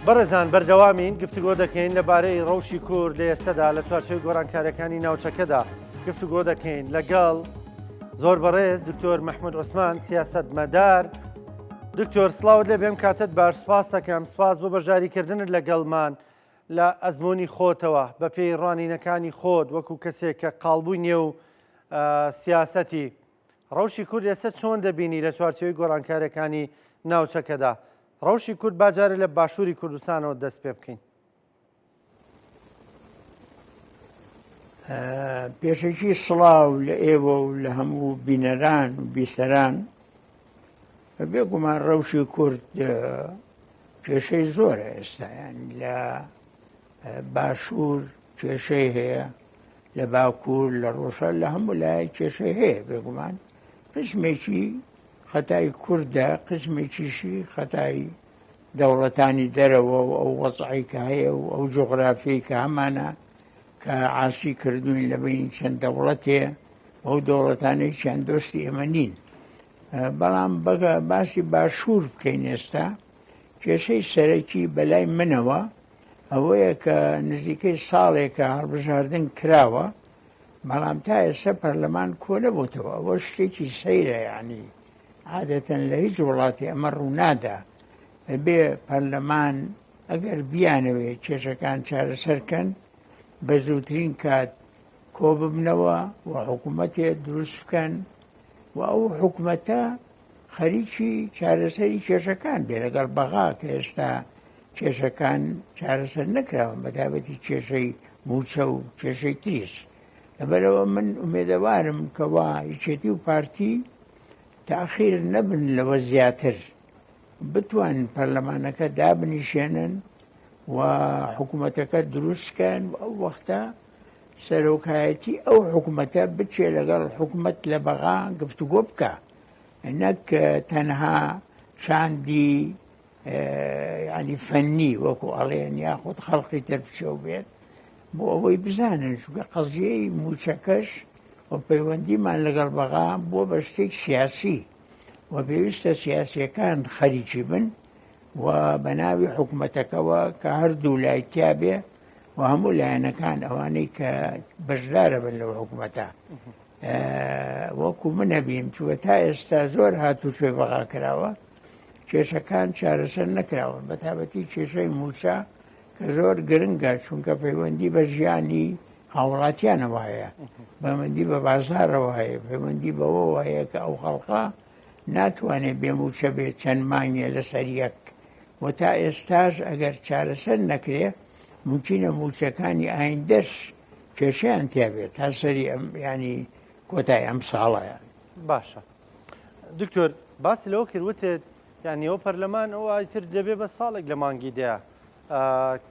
بەڕێزان بەردەوامین گفتوگۆ دەکەین لەبارەی ڕەوشی کورد لە ئێستەدا لە چوارچێوەی گۆڕانکاریەکانی ناوچەکەدا گفتوگۆ دەکەین لەگەڵ زۆر بەڕێز دکتۆر مححمود عوسمان سیاست مەدار دکتۆر سلااوت لێ بێم کاتت باش سپاس دەکەم سپاس بۆ بەشداریکردنت لەگەڵمان لە ئەزمموی خۆتەوە بە پێی ڕوانینەکانی خۆت وەکو کەسێک کە قاڵبووی نێو سیاسەتی ڕەوشی کورد ئێستا چۆن دەبینی لە چوارچێوەی گۆڕانکاریەکانی ناوچەکەدا؟ ڕەوشی کورد با جارێ لە باشووری کوردستانەوە دەست پێ بکەین. پێشەکی سڵاو لە ئێوە و لە هەموو بینەران و بیسەران بێگومان ڕەوشی کورد کێشەی زۆرە ئێستا یان لە باشوور کێشەی هەیە لە باکوور لە ڕۆژە لە هەموو لایە کێشەی هەیە بێگومان قسمێکی خەتای کوردە قسمێکیشی خەتای دەوڵەتانی دەرەوە و ئەو وەزعی کە هەیە و ئەو جوغرافیەی کە هەمانە کە عاسی کردوین لە بینی چەند دەوڵەتێ ئەو دەوڵەتانەی چیان دۆستی ئێمە نین بەڵام بەگە باسی باشوور بکەین ئێستا کێشەی سەرەکی بەلای منەوە ئەوەیە کە نزیکەی ساڵێکە هەڵبژاردن کراوە بەڵام تا ئێستا پەرلەمان کۆ نەبووتەوە ئەوە شتێکی سەیرە یعنی عادەتەن لە هیچ وڵاتی ئەمە ڕوونادا بێ پەرلەمان ئەگەر بیانەوێ کێشەکان چارەسەرکەن بە زووترین کات کۆ ببنەوە و حکوومەتێ دروست بکەن و ئەو حکوومەتە خەریکی چارەسەری کێشەکان بێ لەگەڵ بەغا کە ئێستا کێشەکان چارەسەر نەکراون بەتابەتی کێشەی موچە و کێشەی تریش لەبەرەوە من ئومێدەوارم کەوا یەکێتی و پارتی تاخیر نەبن لەوە زیاتر بتوانن پەرلەمانەکە دابنیشێنن و حکوومەتەکە دروستکەن و ئەو وەختە سەرۆکایەتی ئەو حکوومەتە بچێ لەگەڵ حکوومەت لە بەغا گفتوگۆ بکە نەک تەنها شاندی ینی فەنی وەکو ئەڵێن یاخود خەڵقی تر بچێو بێت بۆ ئەوەی بزانن چونکە قەزیەی موچەکەش و پەیوەندیمان لەگەڵ بەغا بۆ بە شتێک سیاسی و پێویستە سیاسیەکان خەریکی بن و بە ناوی حکوومەتەکەەوە کە هەردوو لای تیاابێ و هەموو لایەنەکان ئەوانەی کە بەشدارە بن لەو حکوومەتە وەکو من نەبیم چووە تا ئێستا زۆر هاتوچۆی بەغا کراوە کێشەکان چارەسەر نەکراون بە تابەتی کێشەی موچە کە زۆر گرنگە چونکە پەیوەندی بە ژیانی هاوڵاتیانەوە هەیە پەیوەندی بە بازارەوە هەیە پەیوەندی بەوەوە هەیە کە ئەو خەڵقە ناتوانێت بێ موچە بێت چەند مانگێ لەسەر یەک و تا ئێستاش ئەگەر چارەسەر نەکرێ ممکنە موچەکانی ئایندەش کێشیان تیابێت تا سەری ئەم ینی کۆتای ئەم ساڵەیە باشە دکتۆر باسی لەوە کرد وتت یعنی ئەو پەرلەمان ئەو ئایتر دەبێ بە ساڵێک لە مانگی دەیە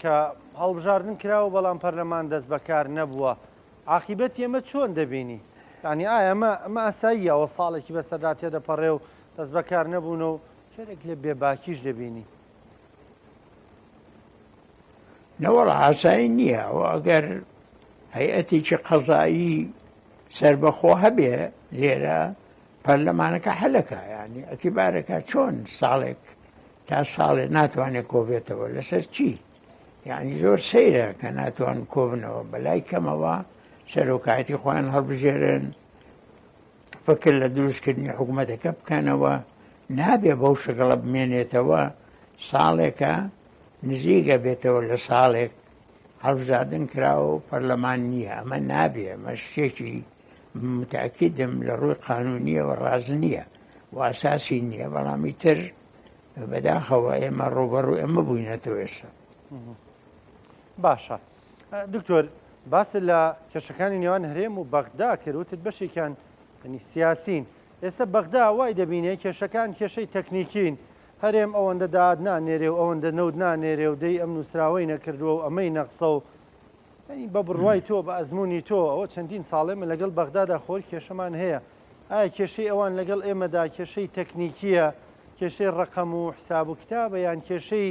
کە هەڵبژاردن کراوە بەڵام پەرلەمان دەست بەکار نەبووە عاقیبەتی ئەمە چۆن دەبینی یعنی ئایا ئەمە ئەمە ئاساییە ئەوە ساڵێکی بەسەردا تێدەپەڕێ و دەست بەکار نەبوون و چۆرێک لە بێباکیش دەبینی نەوەڵا ئاسایی نییە و ئەگەر هەیئەتێکی قەزایی سربەخۆ هەبێ لێرە پەرلەمانەکە حەلەکە ینی ئەتیبارەکە چۆن ساڵێک تا ساڵێ ناتوانێت کۆبێتەوە لەسەر چی یعنی زۆر سەیرە کە ناتوان کۆبنەوە بەلای کەمەوە سەرۆکایەتی خۆیان هەڵبژێرن فکر لە دروستکردنی حکوومەتەکە بکەنەوە نابێ بەو شکڵە بمێنێتەوە ساڵێکە نزیکە بێتەوە لە ساڵێک هەڵبژاردن کراوە و پەرلەمان نییە ئەمە نابێ ئەمە شتێکی متأکیدم لە ڕووی قانونیەوە ڕاز نییە و ئاساسی نییە بەڵام ئیتر بەداخەوە ئێمە ڕوبەڕوو ئێمە بووینەتەوە ئێستا باشە دکتۆر باس لە کێشەکانی نێوان هەرێم و بەغدا کرد وتت بەشێکیان سیاسین ئێستا بەغدا وای دەبینێ کێشەکان کێشەی تەکنیکین هەرێم ئەوەندە داهات نانێرێ و ئەوەندە نەوت نانێرێ و دەی ئەم نووسراوەی نەکردووە و ئەمەی نەقسە و یانی بە بڕوای تۆ بە ئەزموونی تۆ ئەوە چەندین ساڵ ئێمە لەگەڵ بەغدادا خۆر کێشەمان هەیە ئایا کێشەی ئەوان لەگەڵ ئێمەدا کێشەی تەکنیکیە کێشەی ڕەقەم و حساب و کتابە یان کێشەی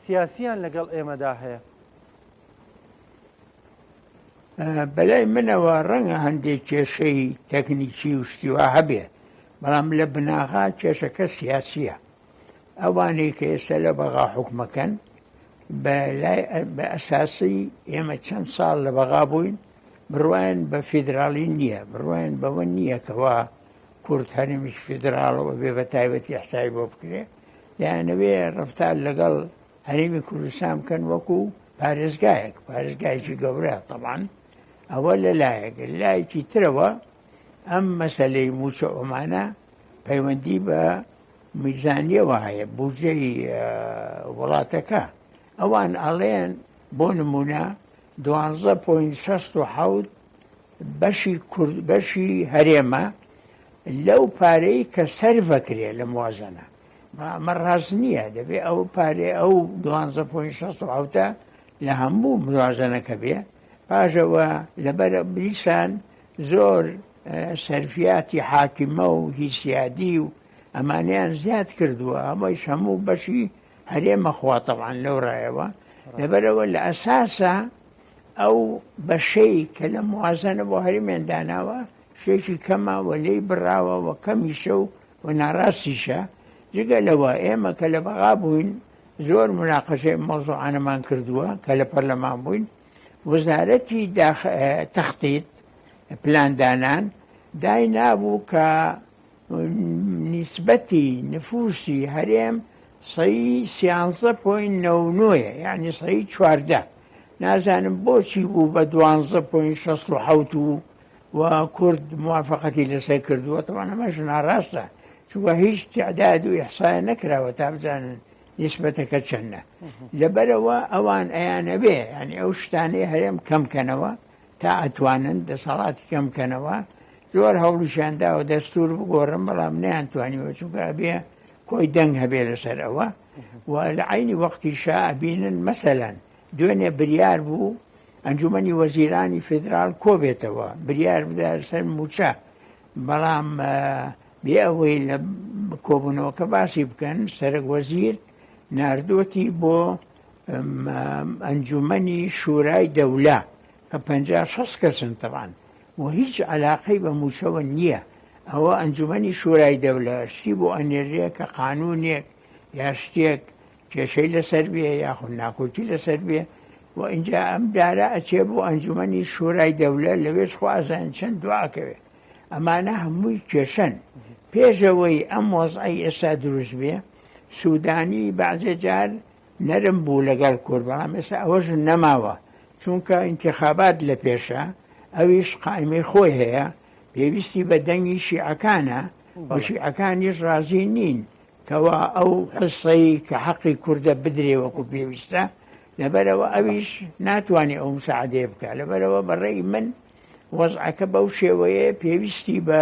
سیاسیان لەگەڵ ئێمەدا هەیە؟ بەلای منەوە ڕەنگە هەندێک کێشەی تەکنیکی و شتی وا هەبێ بەڵام لە بناغا کێشەکە سیاسیە ئەوانەی کە ئێستا لە بەغا حکومەکەن. بە لای بە ئەساسی ئێمە چەند ساڵ لە بەغا بووین بڕوایان بە فیدراڵی نییە، بڕوایان بەوە نییە کەوا کورد هەرێمیش فیدراڵەوە بێ بە تایبەتی حسابی بۆ بکرێ. دەیانەوێ ڕەفتار لەگەڵ هەرێمی کوردستان بکەن وەکو پارێزگایەک، پارێزگایەکی گەورە تەبعەن. ئەوە لە لایەک، لە لایەکی ترەوە ئەم مەسەلەی مووچە ئۆمانە پەیوەندی بە میزانیەوە هەیە، بودجەی وڵاتەکە. ئەوان ئەڵێن بۆ نمونە 12.67 بەشی کورد بەشی هەرێمە لەو پارەی کە سەرڤەکرێ لە موازنە. ئەمە ڕاست نییە، دەبێ ئەو پارەی ئەو 12.67 لە هەموو موازنەکە بێ. پاشەوە لەبەر دیسان زۆر سەرفیاتی حاکیمە و هیسیادی و ئەمانەیان زیاد کردووە، ئەمەش هەموو بەشی هەرێمە خوا تەبعەن لەو ڕایەوە. لەبەرەوە لە ئەساسا ئەو بەشەی کە لە موازنە بۆ هەرێمیان داناوە شتێکی کەمە و لێی بڕاوە و کەمیشە و ناڕاستیشە. جگە لەوە ئێمە کە لە بەغا بووین زۆر مناقەشەی مەوزوعانەمان کردووە کە لە پەرلەمان بووین. وەزارەتی تەختیت پلاندانان داینابوو کە نیسبەتی نفوسی هەرێم سەی سیانزە پۆین نەو نۆیە، یعنی سەی 14. نازانم بۆچی بوو بە 12.67 و کورد موافقەتی لەسەر کردووە. تەوان ئەمەش ناڕاستە، چونکە هیچ تعداد و ئیحسایە نەکراوە تا بزانن نیسبەتەکە چەندە. لەبەرەوە ئەوان ئەیانەوێ یعنی ئەو شتانەی هەرێم کەم کەنەوە تا ئەتوانن دەسەڵاتی کەم کەنەوە. زۆر هەوڵیشیان داوە دەستور بگۆڕن، بەڵام نەیانتوانیوە، چونکە ئەبێ کۆی دەنگ هەبێ لەسەر ئەوە. و لە عینی وەختیشا ئەبینن مەسەلەن دوێنێ بریار بوو ئەنجومەنی وەزیرانی فیدرال کۆبێتەوە بریار بدە لەسەر موچە، بەڵام بێ ئەوەی لە کۆبوونەوەکە باسی بکەن سەرەک وەزیر ناردووەتی بۆ ئەنجومەنی شورای دەولە کە 50 کەسن تەبان و هیچ علاقەی بە موچەوە نییە. ئەوە ئەنجومەنی شورای دەولە شتی بۆ ئەنێرێ کە قانونێک یا شتێک کێشەی لەسەر بێ یاخود ناکۆکی لەسەر بێ و اینجا ئەم دارە ئەچێ بۆ ئەنجومەنی شورای دەولە، لەوێش خوازن چەند دواکەوێ. ئەمانە هەمووی کێشەن. پێشەوەی ئەم وەزعی ئێستا دروست بێ سوودانی بەعزێ جار نەرم بوو لەگەڵ کورد، بەڵام ئێستا ئەوەش نەماوە، چونکە ئینتخابات لە پێشە، ئەویش قائیمەی خۆی هەیە، پێویستی بە دەنگی شیعەکانە و شیعەکانیش ڕازی نین کەوا ئەو حسەی کە حەقی کوردە بدرێ وەکو پێویستە. لەبەرەوە ئەویش ناتوانێت ئەو مساعدەیە بکە. لەبەرەوە بەڕێی من وەزعەکە بەو شێوەیە پێویستی بە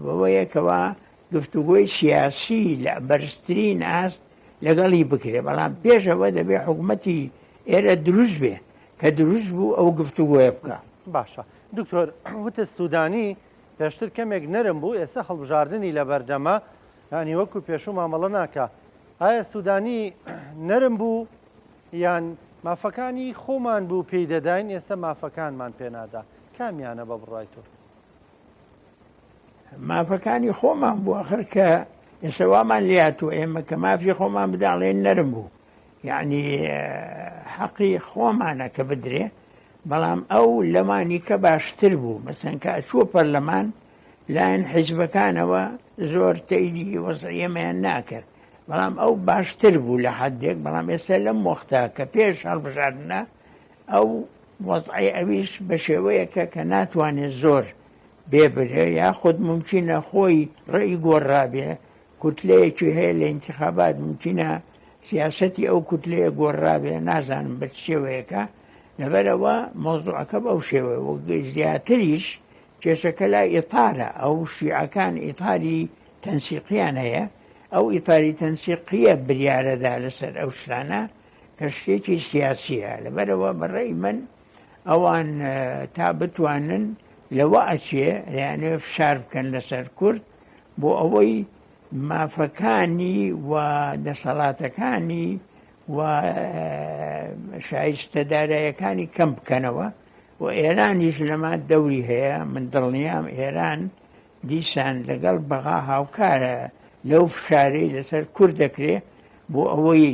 بەوەیە کەوا گفتوگۆی سیاسی لە بەرزترین ئاست لەگەڵی بکرێ، بەڵام پێشەوە دەبێ حکومەتی ئێرە دروست بێ، کە دروست بوو ئەو گفتوگۆیە بکە. باشە دکتۆر، وتت سودانی پێشتر کەمێک نەرم بوو، ئێستا هەڵبژاردنی لەبەردەمە، یانی وەکو پێشوو مامەڵە ناکا. ئایا سودانی نەرم بوو یان مافەکانی خۆمان بوو پێی دەداین ئێستا مافەکانمان پێنادا؟ کامیانە بە بڕوای تۆ؟ مافەکانی خۆمان بوو، ئەخر کە ئێستا وامان لێهاتووە ئێمە کە مافی خۆمان بداڵێن نەرم بوو، یعنی حەقی خۆمانە کە بدرێ. بەڵام ئەو لەمانی کە باشتر بوو، مەسەن کە ئەچووە پەرلەمان لایەن حیزبەکانەوە زۆر تەیدی وەزعی ئێمەیان ناکرد، بەڵام ئەو باشتر بوو لە حدێک. بەڵام ئێستا لەم وەختە کە پێش هەڵبژاردنە ئەو وەزعی ئەویش بە شێوەیەکە کە ناتوانێت زۆر بێبرێ، یاخود ممکنە خۆی ڕێی گۆڕابێ، کوتلەیەکی هەیە لە ئینتخابات، ممکنە سیاسەتی ئەو کوتلەیە گۆڕابێ، نازانم بە چ شێوەیەکە. لەبەرەوە مەوزوعەکە بەو شێوەیە و زیاتریش کێشەکە لای ئیتارە. ئەو شیعەکان ئیتاری تەنسیقیان هەیە، ئەو ئیتاری تەنسیقیە بریارەدا لەسەر ئەو شتانە کە شتێکی سیاسیە. لەبەرەوە بەڕێی من ئەوان تا بتوانن لەوە ئەچێ یانێ فشار بکەن لەسەر کورد بۆ ئەوەی مافەکانی و دەسەڵاتەکانی و شایستە دارایەکانی کەم بکەنەوە. و ئێرانیش لەما دەوری هەیە، من دڵنیام ئێران دیسان لەگەڵ بەغا هاوکارە لەو فشارەی لەسەر کورد دەکرێ بۆ ئەوەی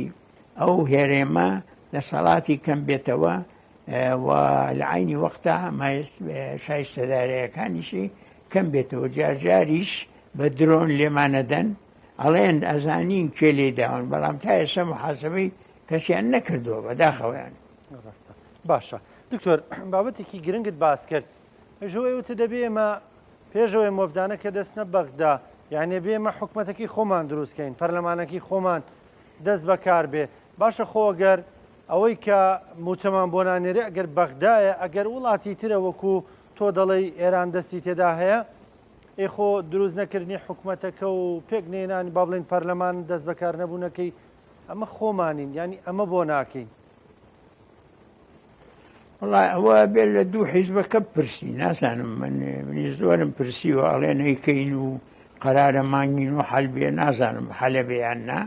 ئەو هێرێمە دەسەڵاتی کەم بێتەوە و لە عەینی وەختا شایستەدارەکانیشی کەم بێتەوە. جارجاریش بە درۆن لێمانەدەن، ئەڵێن ئەزانین کێ لێی داون، بەڵام تا ئێستا محاسبەی کەسیان نەکردووە بەداخەوەیان. ڕاستە. باشە دکتۆر، بابەتێکی گرنگت باس کرد، ئەویش وتت دەبێ ئێمە پێشەوەی مۆفدانە کە دەستنە بەغدا، یعنی بێ ئێمە حکومەتەکەی خۆمان دروستکەین، پەرلەمانەکەی خۆمان دەست بەکار بێ. باشە خۆ ئەگەر ئەوەی کە موچەمان بۆ نانێرێ ئەگەر بەغدایە، ئەگەر وڵاتی ترە وەکو تۆ دەڵێی ئێران دەستی تێدا هەیە، ئێ خۆ دروست نەکردنی حکومەتەکە و پێک نێنانی با بڵێین پەرلەمان دەست بەکار نەبوونەکەی ئەمە خۆمانین، یعنی ئەمە بۆ ناکەین. وڵای ئەوە بێ لە دوو حیزبەکە پرسی، نازانم، من منی زۆرم پرسیوە، ئەڵێ نەیکەین و قەرارە مانگین و حەل بێ، نازانم حەلە بێ یان نا،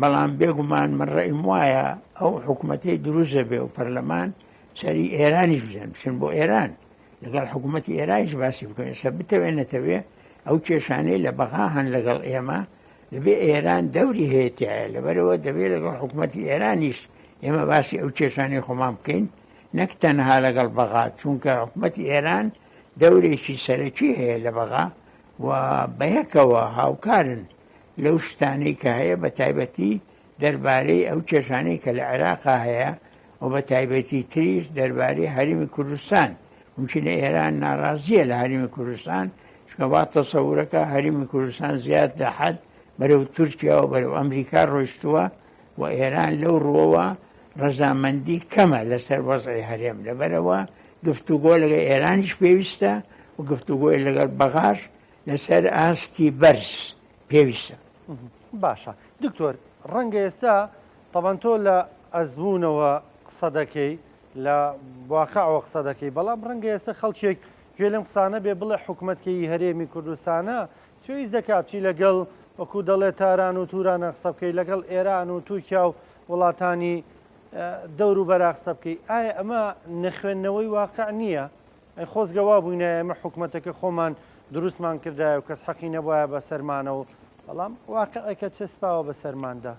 بەڵام بێگومان من ڕێیم وایە ئەو حکوومەتەی دروستە بێ و پەرلەمان سەری ئێرانیش بزن، بچن بۆ ئێران لەگەڵ حکوومەتی ئێرانیش باسی بکەن. ئێستا بتەوێ نەتەوێ ئەو کێشانەی لە بەغا هەن لەگەڵ ئێمە دەبێ ئێران دەوری هەیە تایە، لەبەرەوە دەبێ لەگەڵ حکوومەتی ئێرانیش ئێمە باسی ئەو کێشانەی خۆمان بکەین، نەک تەنها لەگەڵ بەغا، چونکە حکوومەتی ئێران دەورێکی سەرەکی هەیە لە بەغا و بەیەکەوە هاوکارن لەو شتانەی کە هەیە، بە تایبەتی دەربارەی ئەو کێشانەی کە لە عێراقا هەیە و بە تایبەتی تریش دەربارەی هەرێمی کوردستان. ممکنە ئێران ناڕازیە لە هەرێمی کوردستان، چونکە وا تەسەورەکە هەرێمی کوردستان زیاد لە حەد بەرەو تورکیا و بەرەو ئەمریکا ڕۆیشتووە و ئێران لەو ڕووەوە ڕەزامەندی کەمە لەسەر وەزعی هەرێم. لەبەرەوە گفتوگۆ لەگەڵ ئێرانیش پێویستە و گفتوگۆی لەگەڵ بەغاش لەسەر ئاستی بەرز پێویستە. باشە دکتۆر، ڕەنگە ئێستا تەبەن تۆ لە ئەزموونەوە قسە دەکەی، لە واقعەوە قسە دەکەی، بەڵام ڕەنگە ئێستا خەڵکێک گوێ لەم قسانە بێ بڵێ حکومەتکەی هەرێمی کوردستانە پێویست دەکا بچی لەگەڵ وەکو دەڵێ تاران و تورانە قسە بکەی، لەگەڵ ئێران و تورکیا و وڵاتانی دەور و بەرا قسە بکەی. ئایا ئەمە نەخوێندنەوەی واقع نییە؟ ئەی خۆزگە وا بووینایە ئێمە حکومەتەکە خۆمان دروستمان کردایە و کەس حەقی نەبوایە بەسەرمانەوە، بەڵام واقعێکە چەسپاوە بەسەرماندا.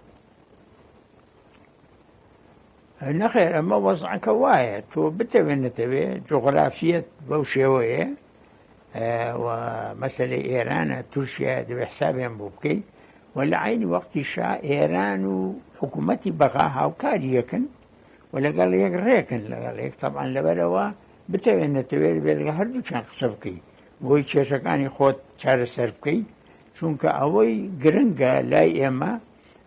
نەخێر، ئەمە وەزعەکە وایە، تۆ بتەوێ نەتەوێ جوغرافیەت بەو شێوەیە و مەسەلەی ئێرانە تورکیا دەبێ حسابیان بۆ بکەیت و لە عەینی وەختیشا ئێران و حکوومەتی بەغا هاوکاری یەکن و لەگەڵ یەک ڕێکن لەگەڵ یەک. تەبعەن لەبەرەوە بتەوێت نەتەوێت بێت لەگەڵ هەردووکیان قسە بکەیت بۆی کێشەکانی خۆت چارەسەر بکەیت، چونکە ئەوەی گرنگە لای ئێمە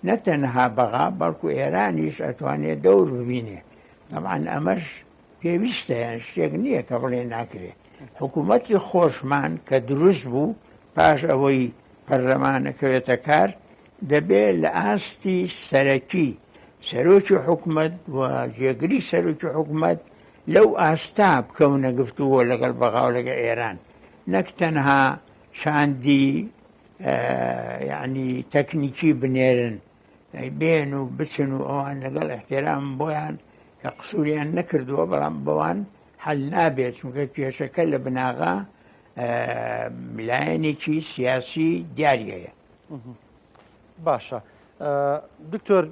نە تەنها بەغا بەڵکو ئێرانیش ئەتوانێت دەور ببینێ. تەبعەن ئەمەش پێویستە، یان شتێک نییە کە بڵێ ناکرێت. حکوومەتی خۆشمان کە دروست بوو پاش ئەوەی پەرلەمانەکەوێتە کار، دەبێ لە ئاستی سەرەکی سەرۆکی حکومەت و جێگری سەرۆکی حکومەت لەو ئاستا بکەونە گفتوگۆ لەگەڵ بەغا و لەگەڵ ئێران، نەک تەنها شاندی یعنی تەکنیکی بنێرن بێن و بچن و ئەوان لەگەڵ احترام بۆیان کە قسوریان نەکردووە، بەڵام بەوان حل نابێت، چونکە کێشەکە لە بناغا لایەنێکی سیاسی دیاری هەیە. باشە دکتۆر،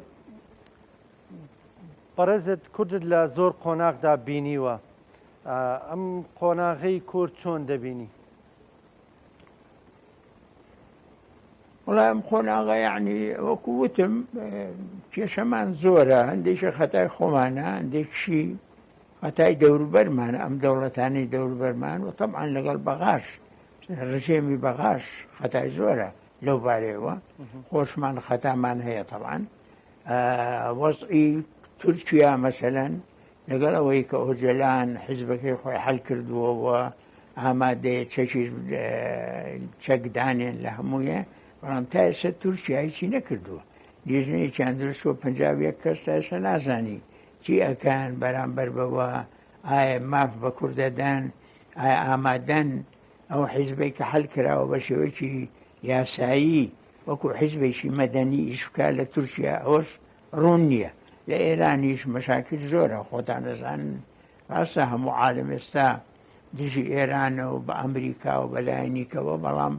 بەڕێزت کوردت لە زۆر قۆناغدا بینیوە، ئەم قۆناغەی کورد چۆن دەبینی؟ وەڵا ئەم قۆناغە یعنی وەکو وتم کێشەمان زۆرە، هەندێکی خەتای خۆمانە، هەندێکی خەتای دەوروبەرمانە، ئەم دەوڵەتانی دەوروبەرمان و تەبعەن لەگەڵ بەغاش، ڕژێمی بەغاش خەتای زۆرە لەو بارەیەوە، خۆشمان خەتامان هەیە تەبعەن. وەزعی تورکیا مەسەلەن لەگەڵ ئەوەی کە ئۆجەلان حیزبەکەی خۆی حەل کردووە و ئامادەیە چەکیش چەک دانێن لە هەموویە، بەڵام تا ئێستا تورکیا هیچی نەکردووە. لیژنەیەکیان دروست بووە 51 کەس، تا ئێستا نازانی چی ئەکەن بەرامبەر بەوە، ئایا ماف بە کوردەدەن، ئایا ئامادەن ئەو حیزبەی کە حەل کراوە بە شێوەیەکی یاسایی وەکو حیزبێکی مەدەنی ئیش بکات لە تورکیا، ئەوەش ڕوون نییە. لە ئێرانیش مەشاکل زۆرە، خۆتان دەزانن ڕاستە هەموو عالم ئێستا دژی ئێرانە و بە ئەمریکا و بە لایەنیکەوە، بەڵام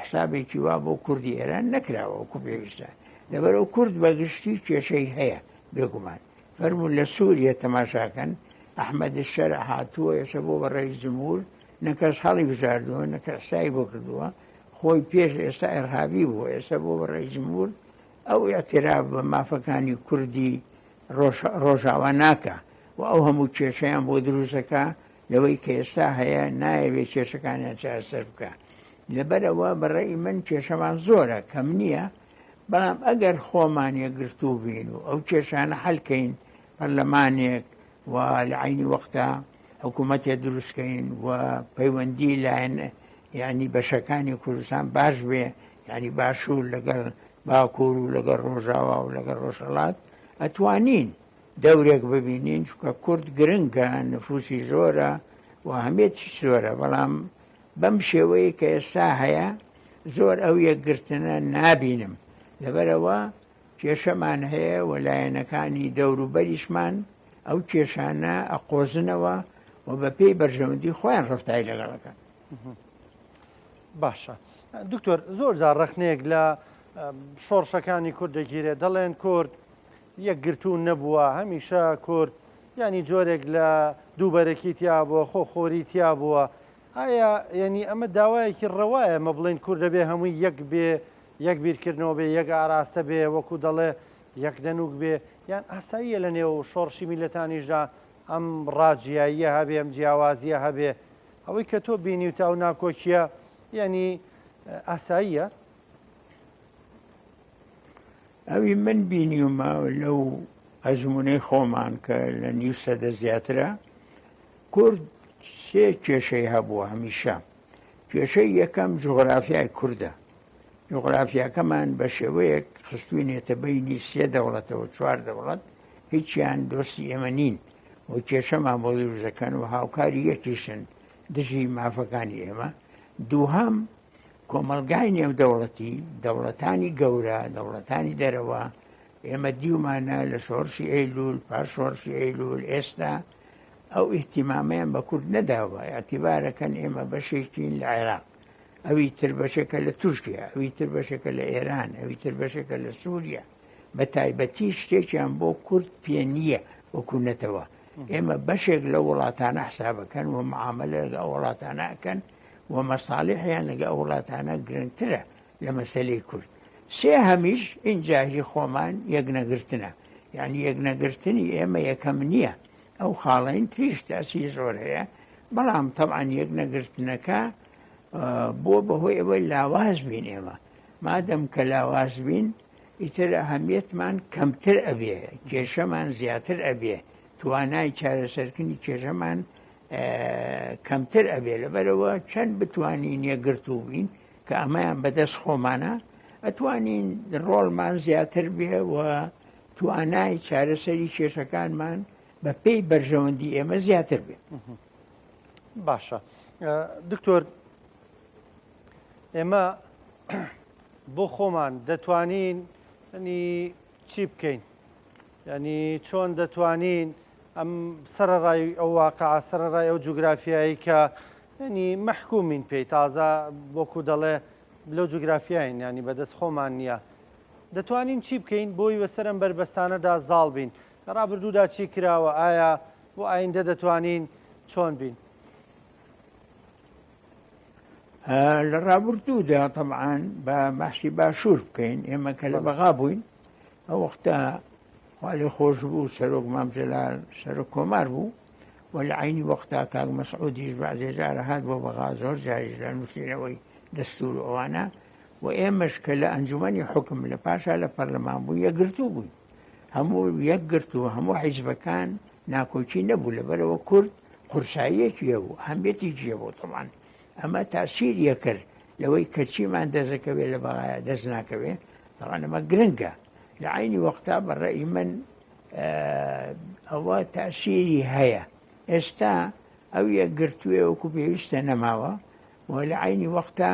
حسابێکی وا بۆ کوردی ئێران نەکراوە وەکو پێویستە. لەبەرئەوە کورد بە گشتی کێشەی هەیە بێگومان. فەرموو لە سوریە تەماشاکەن ئەحمەد شەرع هاتووە ئێستا بۆ بە ڕەئیس جمهور نە کەس هەڵی بژاردووە نە کەس حسابی بۆ کردووە خۆی پێش ئێستا ئێرهابی بووە ئێستا بۆ بە ڕەئیس جمهور ئەو ئیعتراف بە مافەکانی کوردی ڕۆژاوا ناکا و ئەو هەموو کێشەیان بۆ دروستەکە لەوەی کە ئێستا هەیە نایەوێ کێشەکانیان چارەسەر بکە لەبەرەوە بەڕێی من کێشەمان زۆرە کەم نییە بەڵام ئەگەر خۆمان یەکگرتوو بین و ئەو کێشانە حەلکەین پەرلەمانێک و لە عەینی وەختە حکوومەتێ دروستکەین و پەیوەندی لایەن یعنی بەشەکانی کوردستان باش بێ یعنی باشوور لەگەڵ باکوور و لەگەڵ ڕۆژاوا و لەگەڵ ڕۆژهەڵات ئەتوانین دەورێک ببینین چونکە کورد گرنگە نفوسی زۆرە و هەمێتی زۆرە بەڵام بەم شێوەیە کە ئێستا هەیە زۆر ئەو یەکگرتنە نابینم لەبەرەوە کێشەمان هەیە و لایەنەکانی دەوروبەریشمان ئەو کێشانە ئەقۆزنەوە و بە پێی بەرژەوەندی خۆیان ڕفتای لەگەڵەکەن. باشە دکتۆر زۆر جار ڕەخنەیەک لە شۆڕشەکانی کورد دەگیرێت دەڵێن کورد یەکگرتوو نەبووە هەمیشە کورد ینی جۆرێک لە دووبەرەکی تیا بووە خۆ خۆری تیا بووە ئایا یعنی ئەمە داوایەکی ڕەوایە مە بڵێن کورد دەبێ هەمووی یەک بێ یەک بیرکردنەوە بێ یەک ئاراستە بێ وەکو دەڵێ یەک دەنوک بێ یان ئاساییە لە نێو شۆڕشی میلەتانیشدا ئەم ڕاجیاییە هەبێ ئەم جیاوازیە هەبێ ئەوەی کە تۆ بینیوتە ئەو ناکۆکیە یعنی ئاساییە؟ ئەوی من بینیومە لەو ئەزمونەی خۆمان کە لە نیو سەدە زیاترە کورد سێ کێشەی هەبووە هەمیشە کێشەی یەکەم جوغرافیای کوردە جوغرافیاکەمان بە شێوەیەک خستوینێتە بینی سێ دەوڵەتەوە چوار دەوڵەت هیچیان دۆستی ئێمە نین و کێشەمان بۆ دروست دەکەن و هاوکاری یەکیشن دژی مافەکانی ئێمە دووهەم کۆمەڵگای نێودەوڵەتی دەوڵەتانی گەورە دەوڵەتانی دەرەوە ئێمە دیومانە لە شۆڕشی ئەیلول پاش شۆڕشی ئەیلول ئێستا ئەو ئیهتیمامیان بە کورد نەداوە ئیعتیبارەکەن ئێمە بەشێکین لە عێراق ئەوی تر بەشێکە لە تورکیا ئەوی تر بەشێکە لە ئێران ئەوی تر بەشێکە لە سووریا بە تایبەتی شتێکیان بۆ کورد پێ نییە وەکو نەتەوە ئێمە بەشێک لە وڵاتانە حسابەکەن و معاملە لەگە ئەو وڵاتانە ئەکەن و مەساڵحیان لەگە ئەو وڵاتانە گرنگترە لە مەسەلەی کورد سێ هەمیش ئینجاهی خۆمان یەک نەگرتنە یعنی یەک نەگرتنی ئێمە یەکەم نییە ئەو خاڵین تریش تاسی زۆر هەیە بەڵام تەبعەن یەک نەگرتنەکە بۆ بەهۆی ئەوەی لاواز بین ئێمە مادەم کە لاواز بین ئیتر ئەهەمیەتمان کەمتر ئەبێ، کێشەمان زیاتر ئەبێ، توانای چارەسەرکردنی کێشەمان کەمتر ئەبێ، لەبەرئەوە چەند بتوانین یەکگرتوو بین کە ئەمەیان بەدەست خۆمانە، ئەتوانین ڕۆڵمان زیاتر بێ و توانای چارەسەری کێشەکانمان بە پێی بەرژەوەندی ئێمە زیاتر بێ. باشە دکتۆر ئێمە بۆ خۆمان دەتوانین ینی چی بکەین ینی چۆن دەتوانین ئەم سەرڕای ئەو واقع سەرڕای ئەو جوگرافیایی کە ینی مەحکومین پێی تازە وەکو دەڵێ لەو جوگرافیاین ینی بەدەست خۆمان نییە دەتوانین چی بکەین بۆی بەسەر ئەم بەربەستانەدا زاڵ بین لە ڕابردوودا چی کراوە ئایا بۆ ئایندە دەتوانین چۆن بین؟ لە ڕابردوودا تەبعاان بە باسی باشوور بکەین ئێمە کە لە بەغا بووین ئەو وەختە خالی خۆش بوو سەرۆک مام جەلال سەرۆک کۆمار بوو و لە عینی وەختا کاک مەسعودیش بەعزێ جارە هات بۆ بەغا زۆر جاریش لە نووسینەوەی دەستور و ئەوانە و ئێمەش کە لە ئەنجومەنی حکم لە پاشا لە پەرلەمان بوو یەکگرتوو بووین هەموو یەکگرتوو هەموو حیزبەکان ناکۆکی نەبوو لەبەرەوە کورد قورساییەکی هەبوو ئەهمیەتێکی هەبوو تەبعەن ئەمە تاسیری ئەکرد لەوەی کە چیمان دەستەکەوێت لە بەغایا دەست ناکەوێت تەبعەن ئەمە گرنگە لە عینی وەختا بە ڕەئی من ئەوە تاسیری هەیە ئێستا ئەو یەکگرتووێ وەکو پێویستە نەماوە و لە عینی وەختا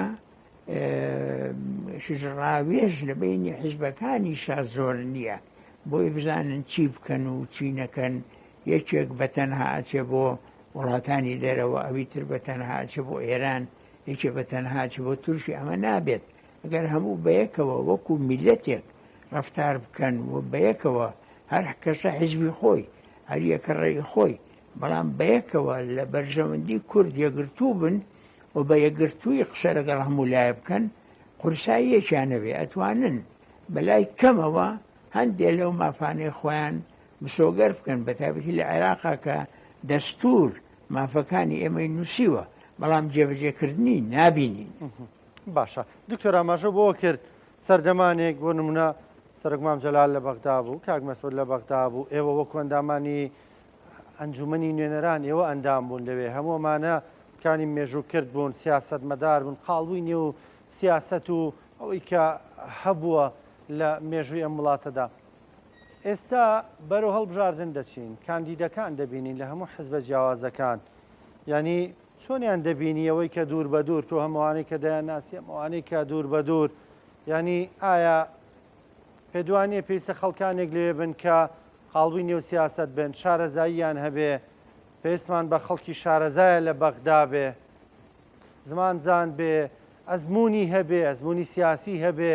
ڕاوێژ لە بینی حیزبەکانیشا زۆر نییە بۆی بزانن چی بکەن و چی نەکەن یەکێک بە تەنها ئەچێ بۆ وڵاتانی دەرەوە ئەوی تر بە تەنها ئەچێ بۆ ئێران یەکێ بە تەنها ئەچێ بۆ تورکی ئەمە نابێت ئەگەر هەموو بەیەکەوە وەکو میلەتێک ڕەفتار بکەن و بەیەکەوە هەر کەسە حیزبی خۆی، هەر یەکە ڕێی خۆی، بەڵام بەیەکەوە لە بەرژەوەندی کورد یەکگرتوو بن و بە یەکگرتووی قسە لەگەڵ هەموو لایە بکەن، قورساییەکیان هەبێ ئەتوانن بەلای کەمەوە هەندێ لەو مافانەی خۆیان مسۆگەر بکەن، بەتایبەتی لە عێراقا کە دەستوور مافەکانی ئێمەی نووسیوە، بەڵام جێبەجێکردنی نابینین. باشە دکتۆر ئاماژە بۆ کرد سەردەمانێک بۆ نمونە سەرۆک مام جەلال لە بەغدا بوو، کاک مەسعود لە بەغدا بوو، ئێوە وەکو ئەندامانی ئەنجومەنی نوێنەران ئێوە ئەندام بوون لەوێ، هەموو ئەمانە کانی مێژوو کرد بوون، سیاسەتمەدار بوون، قاڵبووی نێو سیاسەت و ئەوەی کە هەبووە لە مێژووی ئەم وڵاتەدا. ئێستا بەرەو هەڵبژاردن دەچین، کاندیدەکان دەبینین لە هەموو حزبە جیاوازەکان، یانی چۆنیان دەبینی ئەوەی کە دوور بە دوور تۆ هەمووانەی کە دەیانناسی هەمووانەی کە دوور بە دوور یانی ئایا پێدوانیە پێویستە خەڵکانێک لەوێ بن کە قاڵبووی نێو سیاسەت بن شارەزاییان هەبێ پێویستمان بە خەڵکی شارەزایە لە بەغدا بێ زمان زان بێ ئەزمموی هەبێ ئەزمموی سیاسی هەبێ.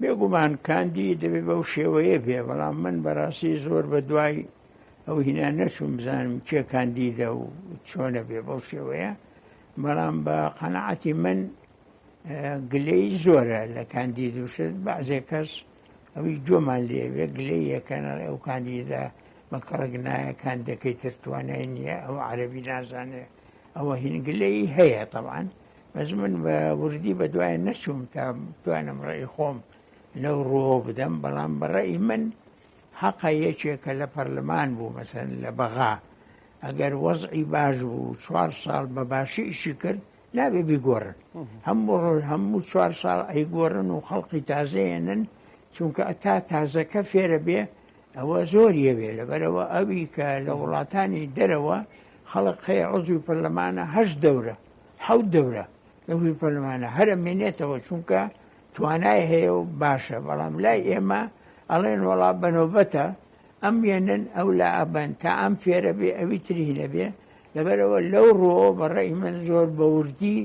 بێگومان کاندید دەبێ بەو شێوەیە بێ، بەڵام من بەڕاستی زۆر بە دوای ئەو هینا نەچووم بزانم کێ کاندیدە و چۆنە بێ بەو شێوەیە، بەڵام بە قەناعەتی من گلەی زۆرە لە کاندید و شت، بەعزێ کەس ئەوی جۆمان لێوێ گلەی یەکەن ئەو کاندیدە بە کەڵک نایە، کاندەکەی تر توانای نییە، ئەو عەرەبی نازانێ، ئەوە هین گلەی هەیە تەبعەن. بەس من بە وردی بە دوای نەچووم تا بتوانم ڕێی خۆم لەو ڕووەوە بدەم، بەڵام بە ڕێی من حەقە یەکێکە لە پەرلەمان بوو مەسەن لە بەغا ئەگەر وەزعی باش بوو چوار ساڵ بە باشی ئیشی کرد نابێ بیگۆڕن، هەموو ڕۆژ هەموو چوار ساڵ ئەیگۆڕن و خەڵقی تازەیەنن، چونکە تا تازەکە فێرە بێ ئەوە زۆر یەوێ. لەبەرەوە ئەوی کە لە وڵاتانی دەرەوە خەڵک هەیە عضوی پەرلەمانە هەشت دەورە حەوت دەورە لە هوی پەرلەمانە هەر ئەمێنێتەوە چونکە توانای هەیە و باشە، بەڵام لای ئێمە ئەڵێن وەڵا بەنۆبەتە ئەم یەنن ئەو لا ئەبەن تا ئەم فێرە بێ ئەوی تری نەبێ. لەبەرەوە لەو ڕووەوە بە ڕەئی من زۆر بە وردی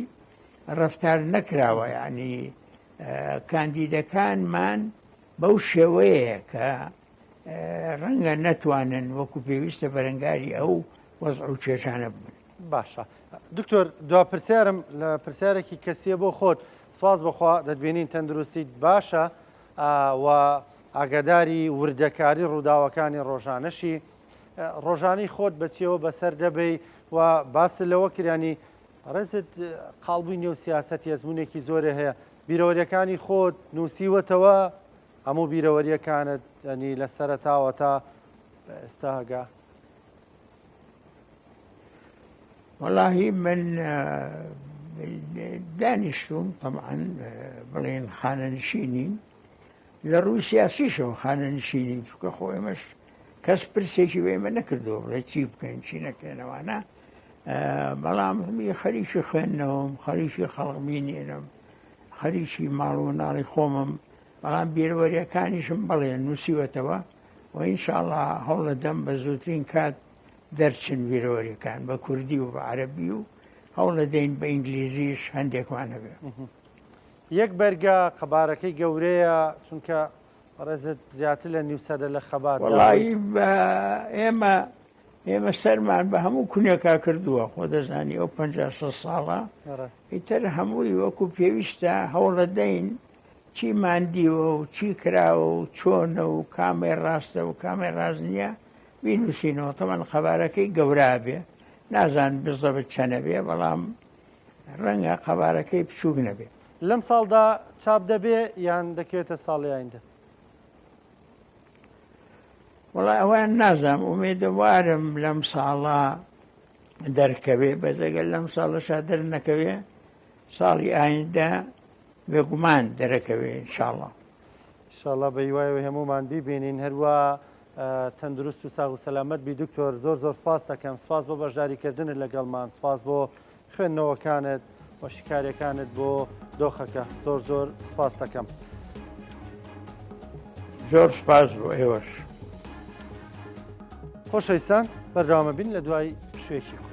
ڕەفتار نەکراوە، یعنی کاندیدەکانمان بەو شێوەیە کە ڕەنگە نەتوانن وەکو پێویستە بەرەنگاری ئەو وەزع و کێشانە ببن. باشە دکتۆر دوا پرسیارم لە پرسیارێکی کەسیە بۆ خۆت، سواز بەخوا دەتبینین تەندروستیت باشە و ئاگاداری وردەکاری ڕووداوەکانی ڕۆژانەشی، ڕۆژانەی خۆت بەچیەوە بەسەر دەبەی و باست لەوە کرانی ڕێزت قاڵبووی نێو سیاسەتی ئەزمونێکی زۆرێ هەیە، بیرەوەریەکانی خۆت نووسیوەتەوە؟ هەموو بیرەوەریەکانت ینی لە سەرەتاوە تا ئێستا هەگا؟ وەڵاهی من دانیشتوم طبعا بڵێن خانەنشینین لە ڕووی سیاسیشەوە خانەنشینین، چونکە خۆ ئێمەش کەس پرسێکی بە ئێمە نەکردووە بڵێ چی بکەین چی نەکەینەوانە، بەڵام هەمی خەریکی خوێندنەوەم، خەریکی خەڵق بینینم، خەریکی ماڵ و مناڵی خۆمم، بەڵام بیرەوەریەکانیشم بەڵێ نووسیوەتەوە و ئینشاءڵا هەوڵەدەم بە زووترین کات دەرچن بیرەوەریەکان بە کوردی و بە عەرەبی و هەوڵەدەین بە ئینگلیزیش هەندێکمان هەبێ. یەک بەرگە قەبارەکەی گەورەیە چونکە بەڕێزت زیاتر لە نیو سەدە لە خەبات وەڵایی ئێمە ئێمە سەرمان بە هەموو کونێکا کردووە، خۆ دەزانی ئەو 56 ساڵە ئیتر هەمووی وەکو پێویستە هەوڵەدەین چیمان دیوە و چی کراوە و چۆنە و کامەی ڕاستە و کامەی ڕاست نییە بینووسینەوە. تەمان قەبارەکەی گەورە بێ، نازان بزەبت چەنە بێ، بەڵام ڕەنگە قەبارەکەی بچووک نەبێ. لەم ساڵدا چاپ دەبێ یان دەکەوێتە ساڵی ئایندە؟ وەڵا ئەوەیان نازانم، ئومێدەوارم لەم ساڵە دەرکەوێ، بەس ئەگەر لەم ساڵەشا دەرنەکەوێ ساڵی ئایندە بێگومان دەرەکەوێ ئینشاڵڵا. ئینشاڵڵا بە هیوایەوەی هەموومان بیبینین. هەروا تەندروست و ساغ و سەلامەت بی دکتۆر. زۆر زۆر سپاس دەکەم. سپاس بۆ بەشداریکردنت لەگەڵمان، سپاس بۆ خوێندنەوەکانت و شیکاریەکانت بۆ دۆخەکە. زۆر زۆر سپاس دەکەم. زۆر سپاس بۆ ئێوەش. خۆشەویستان بەردەوامە بین لە دوای پشوویەکی کورت.